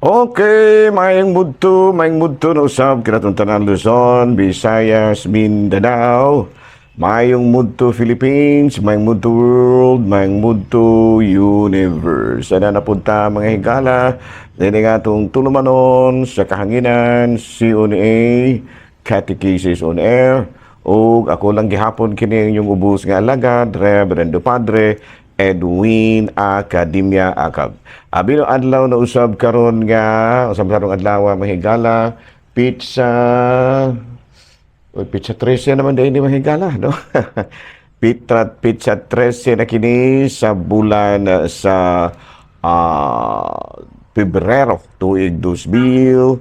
Okay, maayong mudto na usab kanatong tanan Luzon, Visayas, Mindanao. Maayong mudto Philippines, maayong mudto world, maayong mudto universe. Ana napunta, mga higala, dini nga atong tulumanon sa kahanginan, CONA, Catechesis on Air, ug ako lang gihapon kini inyong ubos nga alagad, Reverendo Padre Edwin Academia Acab. Abi no adlaw na usab karon nga usab karong adlaw, mga higala, petsa. Uy, petsa 13 naman dahil ni, mga higala, no? Petsa 13 na kini sa bulan sa Pebrero, tuig 2024.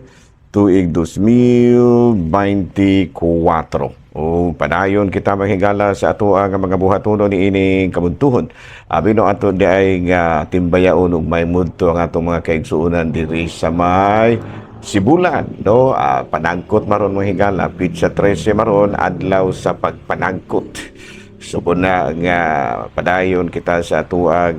O padayon kita, mga higala, sa ato ang mga buhatono ni ining kabuntuhon. Abi no ato di ay nga timbayaon ug may mudto ang atong mga kaigsuonan diri sa may Sibulan, no? Panagkot maron, mga higala, petsa 13 maron, adlaw sa pagpanagkot. So kuna nga padayon kita sa atuang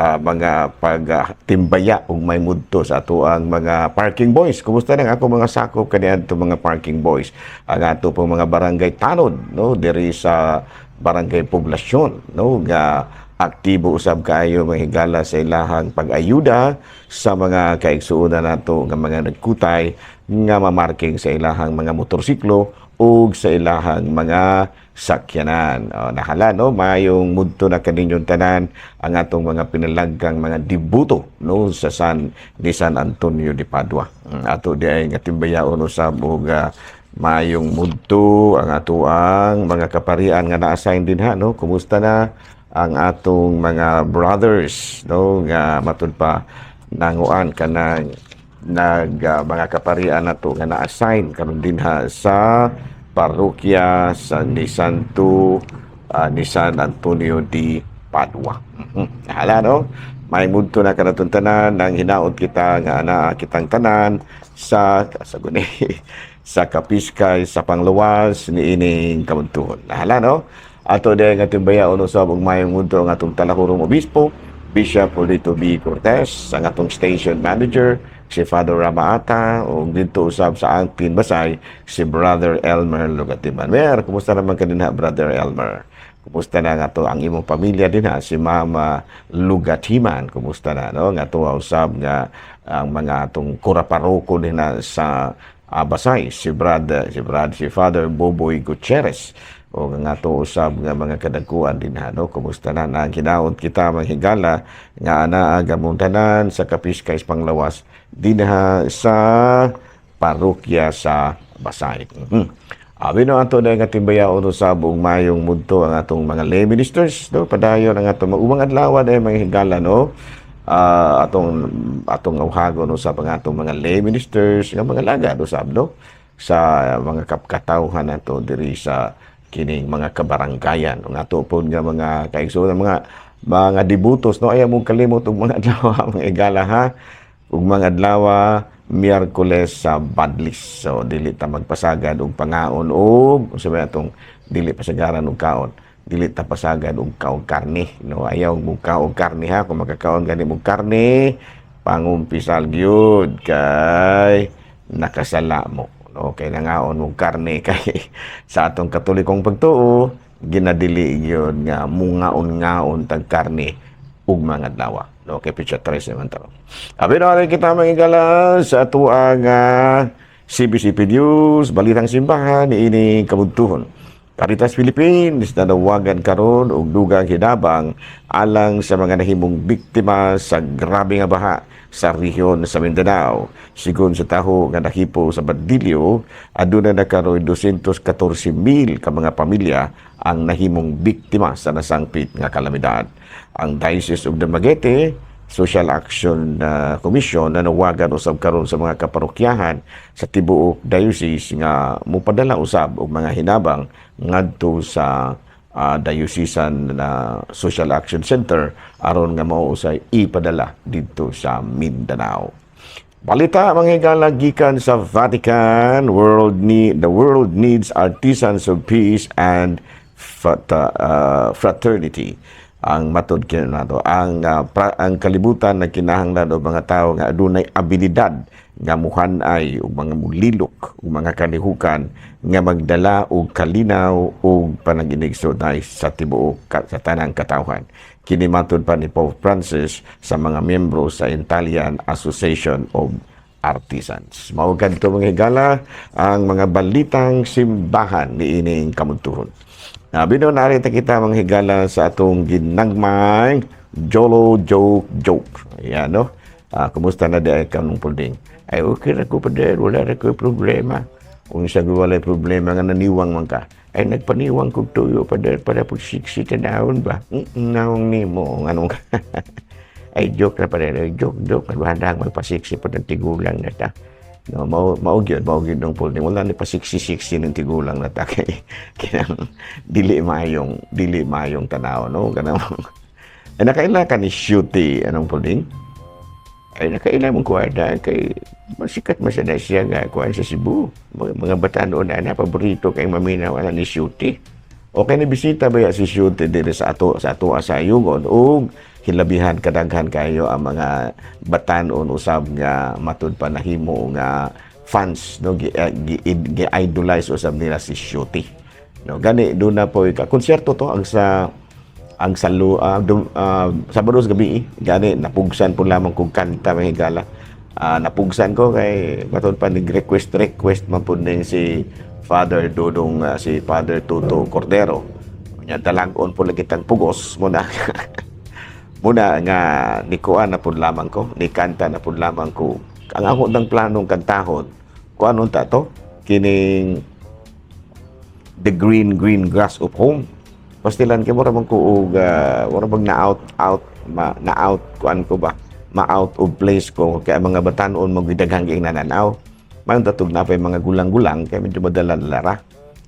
mga pagtimbaya ug may mudto sa atuang mga parking boys. Kumusta nang ako mga sakop kaniadto mga parking boys? Ang ato pong mga barangay tanod, no, diri sa Barangay Poblasyon, no, nga aktibo usab kaayo, mga higala, sa ilahang pag-ayuda sa mga kaigsuonan nato nga mga nagkutay nga mamarking sa ilahang mga motorsiklo ug sa ilahang mga sakyanan. O, nahala, no, mayong mudto na kaninyong tanan, ang atong mga pinalanggang mga debuto, no, sa San Antonio de Padua. Ato di ay nga timbayaon usab og mayong mudto ang ato ang mga kaparian nga na-assign din ha, no. Kumusta na ang atong mga brothers, no, nga matud pa nanguan kanang nag mga kaparian nato nga na-assign karon dinha sa parokya sa ni San Antonio di Padua. Hala, no? May mudto na kanatong tanan nang hinaot kita nga anaa kitang tanan sa guni sa kapiskay sa pangluwas ni ining kabuntuhon. Hala, no? Ato din nga timbayaon usab og mayong mudto ang atong talahurong obispo, Bishop Polito B. Cortez, ang atong station manager, si Father Ramaata, o dito usab sa Angpin Basay, si Brother Elmer Lugatiman. Mer, kumusta naman ka dinha, Brother Elmer? Kumusta na nga to ang imong pamilya din ha, si Mama Lugatiman, kumusta na, no? Nga to usab nga ang mga atong kura paroko din na sa Basay, si Father Boboy Gutierrez o nga ato usab nga mga kadagkuan din ha, no? Kumusta na na hinaot kita, mga higala, nga anaa gamong tanan sa kapiskay panglawas dinha sa parokya sa Basay. Abi no ato na nga timbayaon usab ug mayong mudto ang atong mga lay ministers, no? Padayon ang atong mga ubang adlaw ay, mga higala, no, atong awhagon usab ang atong mga lay ministers nga mga lagad usab, no, sa mga kapkatawhan nato diri sa kining mga kabaranggayan. Ang ato pod nga mga kaigsuonan, mga debutos, no, ayaw mong kalimot og mga adlaw, mga higala ha, ug mga adlaw Miyerkules sa Badlis. So dili ta magpasagad og pangaon og unsa ba atong dili pasagaran og kaon. Dili ta pasagad og kaon karne, no? Ayaw mo kaon karne ha. Kung makakaon gani mo karne, pangumpisal gyud kay nakasala mo, no? Kay nangaon mong karne, kay sa atong Katolikong pagtuo ginadili gyud nga mungaon-ngaon tag karne ug mga adlaw, no? Kay petsa 13 man taro. Abi na rin kita, mga higala, sa atuang CBCP News, Balitang Simbahan niini kabuntuhon. Caritas Philippines nanawagan karon og dugang hinabang alang sa mga nahimong biktima sa grabe nga baha sa rehiyon sa Mindanao. Sigon sa taho nga nahipo sa Badilyo, aduna na karon 214,000 ka mga pamilya ang nahimong biktima sa nasangpit nga kalamidad. Ang Diocese of Dumaguete Social Action Commission nanawagan usab karon sa mga kaparokyahan sa tibuok diocese nga mupadala usab og mga hinabang ngadto sa Diocesan na Social Action Center aron nga mao usay ipadala didto sa Mindanao. Balita, mga higala, gikan sa Vatican, world need the world needs artisans of peace and fraternity. Ang matod kini nato ang ang kalibutan nagkinahanglan og mga tawo nga adunay abilidad nga muhan-ay ug mga mulilok ug mga kalihukan nga magdala og kalinaw ug panag-inigsuoy sa tibuok sa tanang katawhan. Kini matud pa ni Pope Francis sa mga miyembro sa Italian Association of Artisans. Mao kadto, mga higala, ang mga balitang simbahan niining kamuntuhon. Nabi no narito kita, mga higala, sa atong ginagmay Jolo Joke Joke. Ayan, no? Kumusta na di ay kanong pulding? Ay, okay ra ko pa din. Wala ra ko problema. Kung sa walay problema nga naniwang man ka. Ay, nagpaniwang kog tuyo pa din para po siksi tanawon ba? Naong nimo. Anong ay, joke na pa rin. Ay, joke, joke. Handang magpasiksi po ng tigulang na ta. No, mao gyud ng pulding. Wala ni pasiksi-siksi ng tigulang na ta kay kinang dili maayong tanaw, no? Kanang ay nakaila ka ni Shooty anong pulding? Ay, nakaila mong kwarta kay masikat man sa na siya nga kuan sa Cebu. Mga bata noon na paborito kay maminaw ana ni Shooty. Okay ni bisita ba ya si Shooty diri sa ato sa Ayungon ug hilabihan kadaghan kayo ang mga batan-on usab nga matud pa nahimo nga fans, no, gi idolize usab nila si Shooty. No, gani doon na po ka konserto to ang salu Sabado sa gabi eh. Gani napugsan po lamang kog kanta, mga higala. Napugsan ko kay matud pa nag request request man pud din si Father Dodong, si Father Tuto Cordero. Nya dalag-on po lagi tang pugos muna muna nga nikuan na pud lamang ko, ni kanta na pud lamang ko. Ang ako ng planong kantahon kuan unta to kining "The Green Green Grass of Home". Pastilan kay mura man ko og mura bag na out out ma, na out kuan ko ba, ma out of place ko kay ang mga batan-on magdaghang ging nananaw. Mayon tatug na pa yung mga gulang-gulang kay medyo madala lara.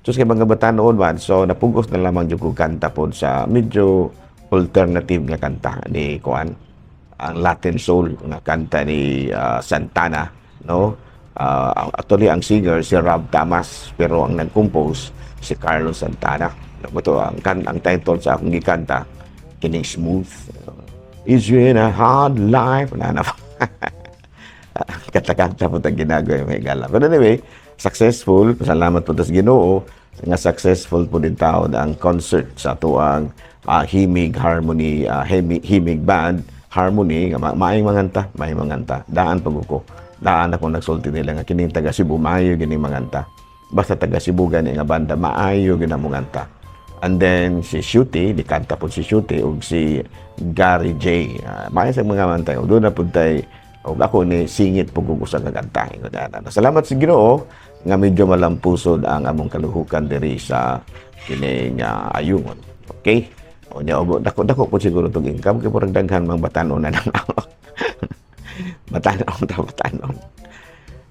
So kay mga batan-on man, so napugos na lamang jud ko kanta pod sa medyo alternative nga kanta ni kuan, ang Latin soul nga kanta ni Santana, no? Actually ang singer si Rob Thomas pero ang nag-compose si Carlos Santana, no? Ito ang title sa akong gikanta kining "Smooth". It's been a hard life na na kanta-kanta po tang ginagawa yung higala. But anyway, successful. Salamat po tas Ginoo nga successful po din taon ang concert sa atuang Himig Harmony, Himig Band Harmony nga maayong manganta, maayong manganta. Daan pag ko. Daan ako nagsulti nila nga kining taga Cebu maayo gining manganta. Basta taga Cebu gani nga banda maayo gina manganta. And then si Shuti, di kanta po si Shuti ug si Gary J. Maayo sa mga mantay. Ug doon na pud tay ug ako ni singit po kung usa nga kanta. Ingon ana. Salamat sa Ginoo nga medyo malampusod ang among kaluhukan diri sa kining Ayungon. Okay? O nya obo dako dako po siguro tong income kay murag daghan mang batan-on na lang ako. Batan-on ta, batan-on.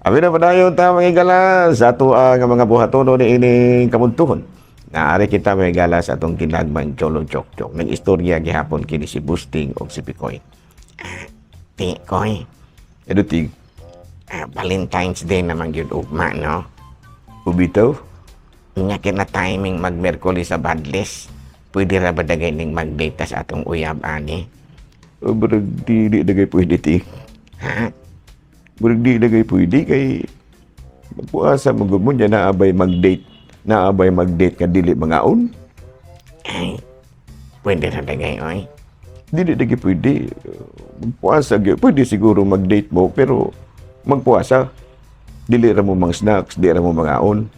Abi na padayon ta, mga higala, sa ato ang mga buhatono ni ining kamuntuhon. Naari kita, mga higala, sa atong kinagmang Cholo Chok Chok. Nag-istorya gihapon kini si Busting og si Pikoy. Tikoy, Edo tig, Valentine's Day naman gyud ugma, no? Ubitaw. Nga kina timing mag Merkulis sa Badles. Pwede ra ba dagay ning mag-date sa atong uyab ani? O, barag di dagay pwede ti. Ha? Barag di dagay pwede kay magpuasa mo gud mo niya naabay mag-date. Naabay mag-date nga dili mangaon. Ay, pwede ra dagay oy. Dili dagay pwede. Magpuasa gyud. Pwede siguro mag-date mo pero magpuasa. Dili ra mo mang snacks, di ra mo mangaon.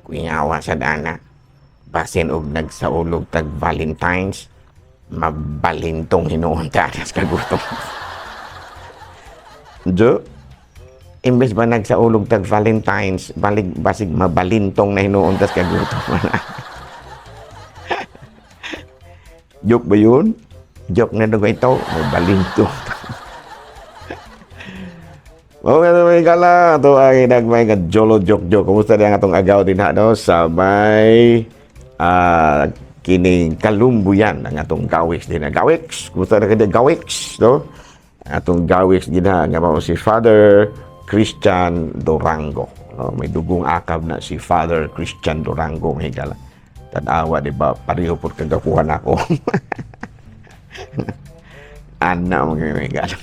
Kuyawa sa dana. Basin og nagsaulog tag Valentine's, mabalintong hinuon ta anas kagutom. Jo, Imbes ba nagsaulog tag Valentine's, balig basig mabalintong na hinuon tas kagutom. Joke ba yun? Joke na dugay ito, mabalintong. Mao nga mga higala, ito ang inagmay nga Jolo Joke Joke. Kumusta na ang atong agaw din ha, no? Sa may kining Kalumbuyan ang atong gawix din. Gawix, kumusta na kayo gawix, no? Ang atong gawix din ha, nga mao si Father Christian Dorango. No? May dugong akab na si Father Christian Dorango, mga higala. Tanawa, di ba? Pareho po kagakuha na ako. Ana, mga higala.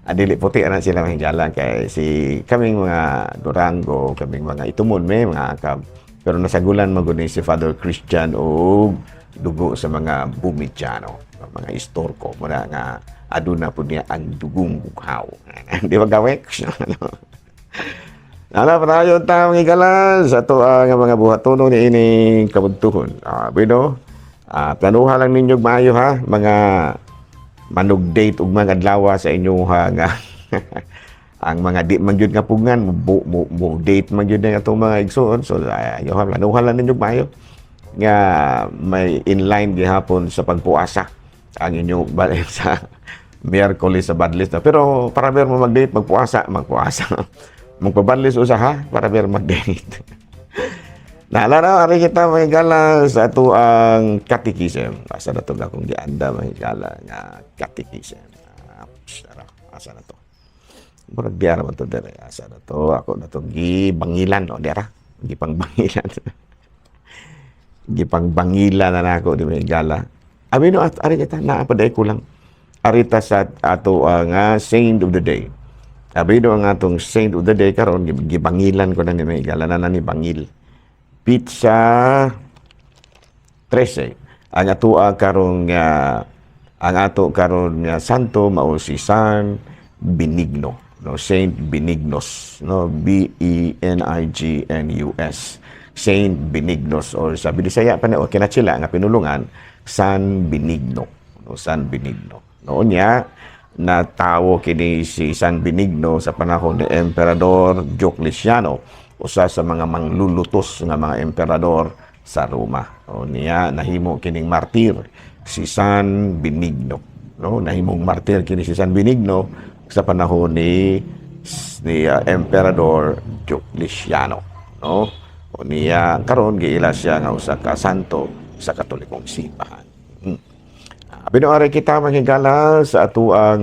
Adili puti na sila, mga higala, kay si kaming mga Durango, kaming mga Itumon may mga akab. Pero nasagulan man gud ni si Father Christian og dugo sa mga Bumichano, mga Istorko, muna nga aduna po niya ang dugong bughaw. Di ba gawek? Ala, padayon ta, mga higala, sa ato ang mga buhatono ni ining kabuntuhon. Bueno, planuha lang ninyo maayo ha, mga manug date ug mga adlaw sa inyo ha nga ang mga di man gyud nga pugngan mo date man gyud na atong mga igsoon. So ayo ha, planuha lang ninyo maayo nga may inline gihapon sa pagpuasa ang inyong balik sa Miyerkules sa Badlis na. Pero para ber mo mag-date, magpuasa, magpuasa. Magpabadlis usa ha, para ber mag-date. Naalala, ari kita, mga higala, sa ato ang catechism. Asa na to akong gianda, mga higala, nga catechism? Ara, asa na to? Murag diara man to dere. Asa na to? Ako na to gibangilan no diara. Gipangbangilan. Gipangbangilan na nako di, mga higala. Abi no at ari kita naa pa day kulang. Arita sa ato ang saint of the day. Abi no ang atong saint of the day karon, gibangilan ko na ni, mga higala, na ni bangil. Petsa 13. Ang ato karong ang ato karon nga santo mao si San Benigno, no? Saint Benignus, no? B E N I G N U S. Saint Benignus or sa Binisaya pa na o kinachila nga pinulungan San Benigno, no? San Benigno. No niya natawo kini si San Benigno sa panahon ni Emperador Diocletiano, usa sa mga manglulutos nga mga emperador sa Roma. O niya nahimo kining martir si San Benigno. No, nahimong martir kini si San Benigno sa panahon ni Emperador Diocletiano, no? O niya karon giila siya nga usa ka santo sa Katolikong simbahan. Binuari kita, mga higala, sa atuang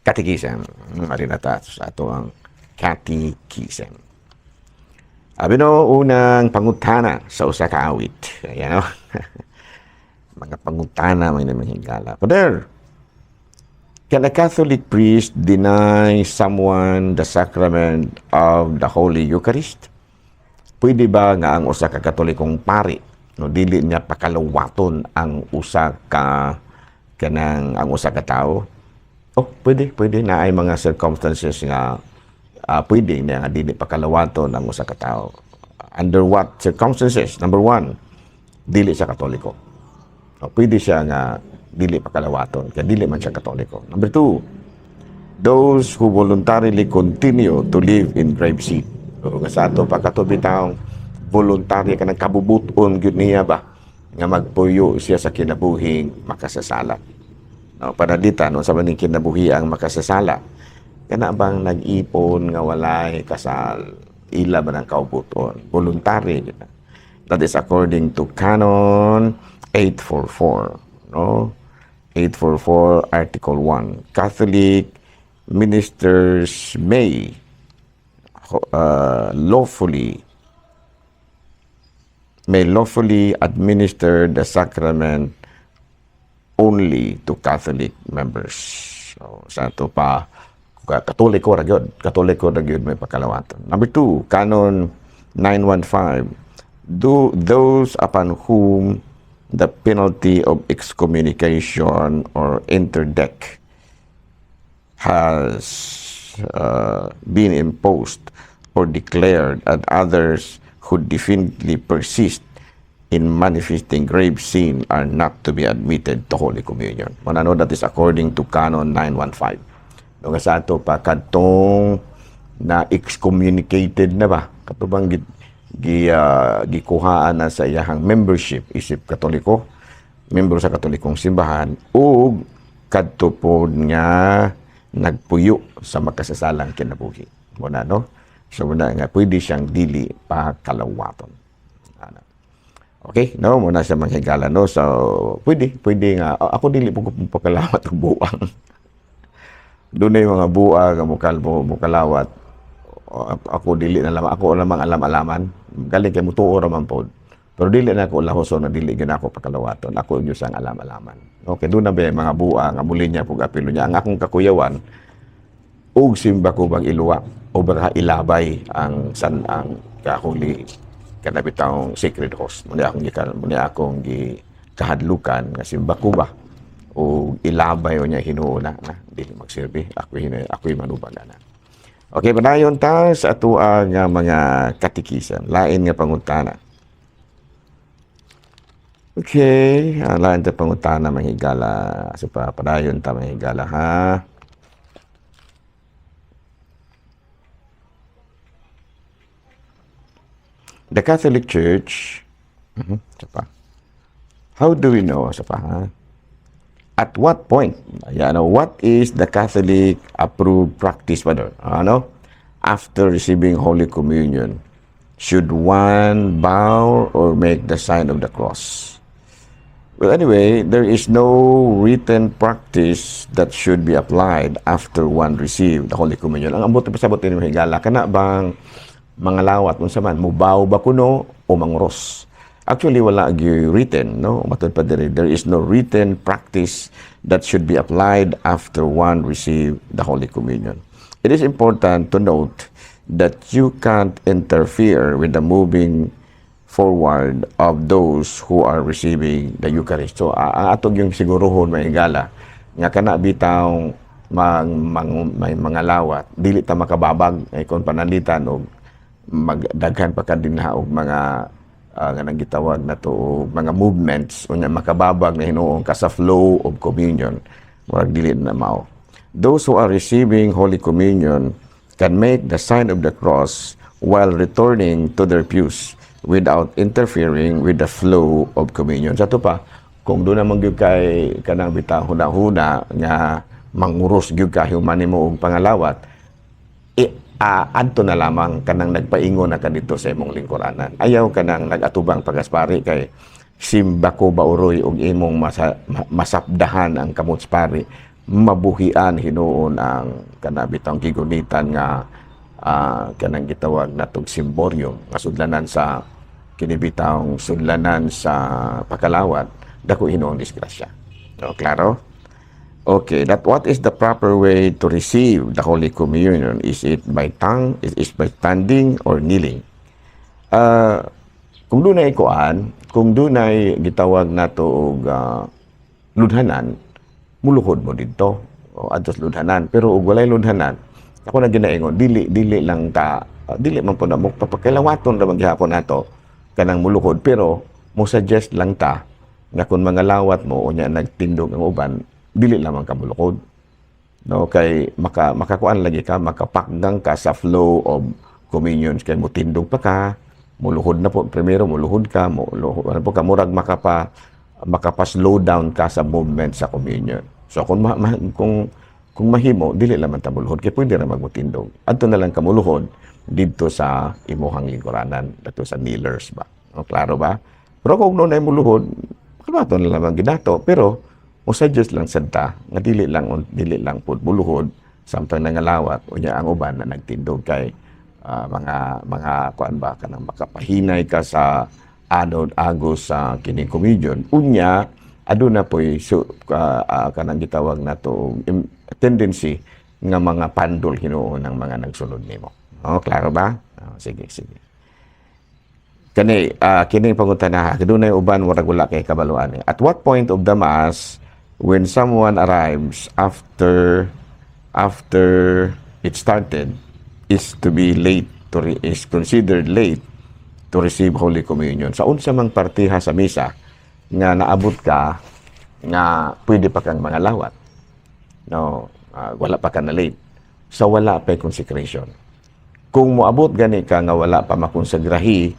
catechism. Ari na ta sa atuang catechism. Abi no, unang pangutana sa usa ka awit. Ayan, no? Mga pangutana, mga higala. Father, can a Catholic priest deny someone the sacrament of the Holy Eucharist? Pwede ba nga ang usa ka Katolikong pari, no, dili niya pakalawaton ang usa ka kanang ang usa ka tawo? Oh, pwede, pwede na ay mga circumstances nga pwede na nga dili pakalawaton ang usa ka tawo. Under what circumstances? Number one, dili siya Katoliko. O, pwede siya nga dili pakalawaton kaya dili man siya Katoliko. Number two, those who voluntarily continue to live in grave sin. O, nga sa ato pa kato bitawng voluntary ka nang kabubuton gyud niya ba nga magpuyo siya sa kinabuhing makasasala. No, panalita no sa maning kinabuhi ang makasasala. Kana bang nag-ipon nga walay kasal, ila ba ng kaubuton? Voluntary gyud na. That is according to Canon 844, no? 844 Article 1. Catholic ministers may lawfully administer the sacrament only to Catholic members. So, sa ato pa, Katoliko ra gyud. Katoliko ra gyud may pakalawaton. Number two, Canon 915. Do those upon whom the penalty of excommunication or interdict has been imposed or declared and others who definitely persist in manifesting grave sin are not to be admitted to Holy Communion. Manano, that is according to Canon 915. No, nga sa ato pa kadtong na excommunicated na ba kato bang gikuhaan na sa iyahang membership isip Katoliko, membro sa Katolikong simbahan, ug kadto pod nga nagpuyo sa makasasalang kinabuhi mo na, no? So muna nga pwede siyang dili pa kalawaton. Ana. Okay, no, muna siya, mga higala, no. So pwede nga ako dili po ko pakalawat og buang. Dunay mga buang nga mukal mo mukalawat. Ako dili na lamang ako lamang alam-alaman. Galing kay mutuo ra man pod. Pero dili na ako lahoson na dili gyud ako pakalawaton. Ako gyud sang alam-alaman. Okay, doon na ba yung mga buwa nga muli niya pug apilo niya. Ang akong kakuyawan og simba ko bang iluwa o baka ilabay ang san ang akong li kanabitang sacred host. Muna akong gi kahadlukan nga simba ko ba o ilabay o niya hinuuna na dili magsilbi ako hina ako'y manubag ana. Okay, padayon ta sa atoa nga mga katikisan. Lain nga pangutana. Okay, lain ta pangutana, mga higala. So pa padayon ta, mga higala, ha. The Catholic Church, isa pa. How do we know? Isa pa, ha? At what point? Ayan, what is the Catholic approved practice, Father? Ano? After receiving Holy Communion, should one bow or make the sign of the cross? Well, anyway, there is no written practice that should be applied after one received the Holy Communion. Ang ambot pasabot ni higala, kana bang mga lawat unsa man mubaw ba kuno o manguros? Actually, wala gyud written, no? Matud pa diri, there is no written practice that should be applied after one received the Holy Communion. It is important to note that you can't interfere with the moving forward of those who are receiving the Eucharist. So, ang atong yung siguruhon, mga higala, nga kana bitaw may mga lawat, dili ta makababag ay kung pananlitan og magdaghan pa ka dinha og mga nga nang gitawag na to og mga movements, unya makababag na hinuon ka sa flow of communion, murag dili na mao. Those who are receiving Holy Communion can make the sign of the cross while returning to their pews without interfering with the flow of communion. Sa ato pa, kung doon naman gyud kay kanang bitaw huna-huna nga manguros gyud ka human nimo og pangalawat, adto na lamang kanang nagpaingon na ka dito sa imong lingkuranan. Ayaw kanang nag-atubang pagaspari kay simba ko ba uroy og imong masapdahan ang kamot sa pari, mabuhian hinuon ang kana bitang gigunitan nga kanang gitawag natog simborium nga sudlanan sa kinibitang sudlanan sa pakalawat, dako hinuon disgrasya. No, klaro? Okay, that what is the proper way to receive the Holy Communion? Is it by tongue? Is it by standing or kneeling? Kung dunay kuan, kung dunay gitawag nato og ludhanan, muluhod mo didto o adto sa ludhanan. Pero og walay ludhanan, ako na ginaingon, dili dili lang ta dili man po na mo papakailawaton ra man gihapon nato kanang muluhod, pero mo suggest lang ta nga kung mga lawat mo unya nagtindog ang uban, dili lamang ka mulukod, no, kay makakuan lagi ka, makapakgang ka sa flow of communions kay mutindog pa ka, muluhod na po primero, muluhod ka, muluhod ano po ka, murag makapa slow down ka sa movement sa communion. So kung ma, ma- kung mahimo dili lamang ta muluhod kay pwede ra magmutindog, adto na lang ka muluhod didto sa imuhang lingkuranan, didto sa kneelers ba, no? Klaro ba? Pero kung dunay muluhod, kalmaton na lamang ginato, pero mo suggest lang sad ta nga dili lang pud muluhod samtang nangalawat unya ang uban na nagtindog kay mga kuan ba, kanang makapahinay ka sa anod agos sa kining communion. Unya aduna poy so, kanang gitawag nato tendency nga mga pandol hinuon ng mga nagsunod nimo. Oh, klaro ba? Oh, sige, sige. Kani kini pangutana, kadunay uban murag wala kay kabaluan eh. At what point of the Mass when someone arrives after it started is to be late to re- is considered late to receive Holy Communion? Sa unsa mang partiha sa misa nga naabot ka nga pwede pa kang mga lawat, no, wala pa ka na late sa wala pa consecration. Kung moabot gani ka nga wala pa makonsagrahi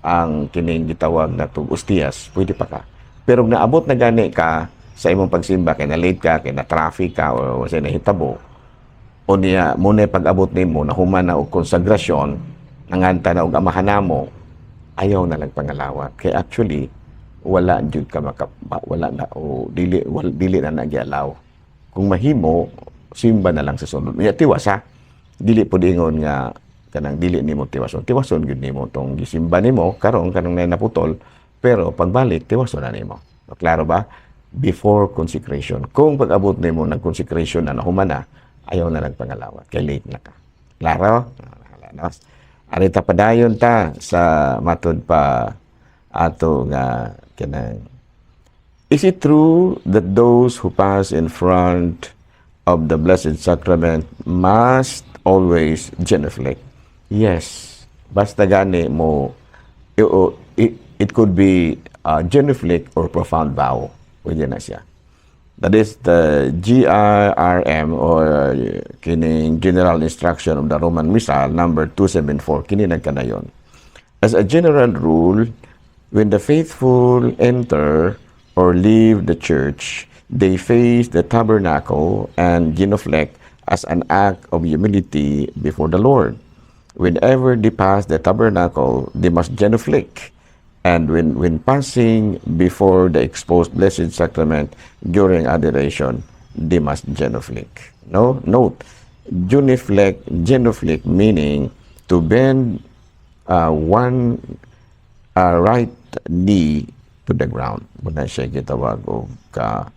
ang kining gitawag na tug ostiyas, pwede pa ka. Pero kung naabot na gani ka sa imong pagsimba kay na late ka, kay na traffic ka o sa nahitabo o niya mo na pag-abot nimo nahuman na og konsagrasyon, nanganta na og Amahan Namo, ayaw na lang pangalawat kay actually wala jud ka maka, wala na o dili wala, dili na nagyalaw. Kung mahimo, simba na lang sa sunod. Unya tiwas ha, dili pud ingon nga Kanang dili nimo tiwason. Tiwason gyud nimo tong gisimba nimo karon kanang na naputol, pero pagbalik tiwason na nimo. Klaro ba? Before consecration. Kung pag-abot nimo ng consecration na nahuman na, ayaw na nagpangalawat kay late na ka. Klaro? No? Ari ta, padayon ta sa matud pa ato nga kanang. Is it true that those who pass in front of the Blessed Sacrament must always genuflect? Yes. Basta gani mo, it could be genuflect or profound bow. Pwede na siya. That is the GIRM or kining General Instruction of the Roman Missal number 274, kini nagkanayon. As a general rule, when the faithful enter or leave the church, they face the tabernacle and genuflect as an act of humility before the Lord. Whenever they pass the tabernacle, they must genuflect. And when passing before the exposed Blessed Sacrament during adoration, they must genuflect. No? Note, genuflect, genuflect meaning to bend one right knee to the ground. Muna siya gitawag og ka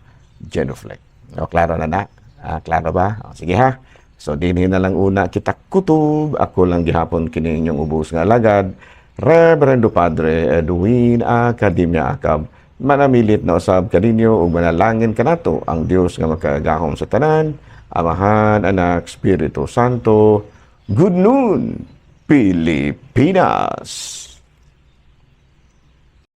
genuflect. O, klaro na na? Ah, klaro ba? O, sige ha. So, dinhi na lang una kita kutob. Ako lang gihapon kini inyong ubos nga alagad, Reverendo Padre Edwin Academia Acab. Manamilit na usab kaninyo ug manalangin kanato ang Dios nga makagagahom sa tanan, Amahan, Anak, Espiritu Santo. Good noon, Pilipinas!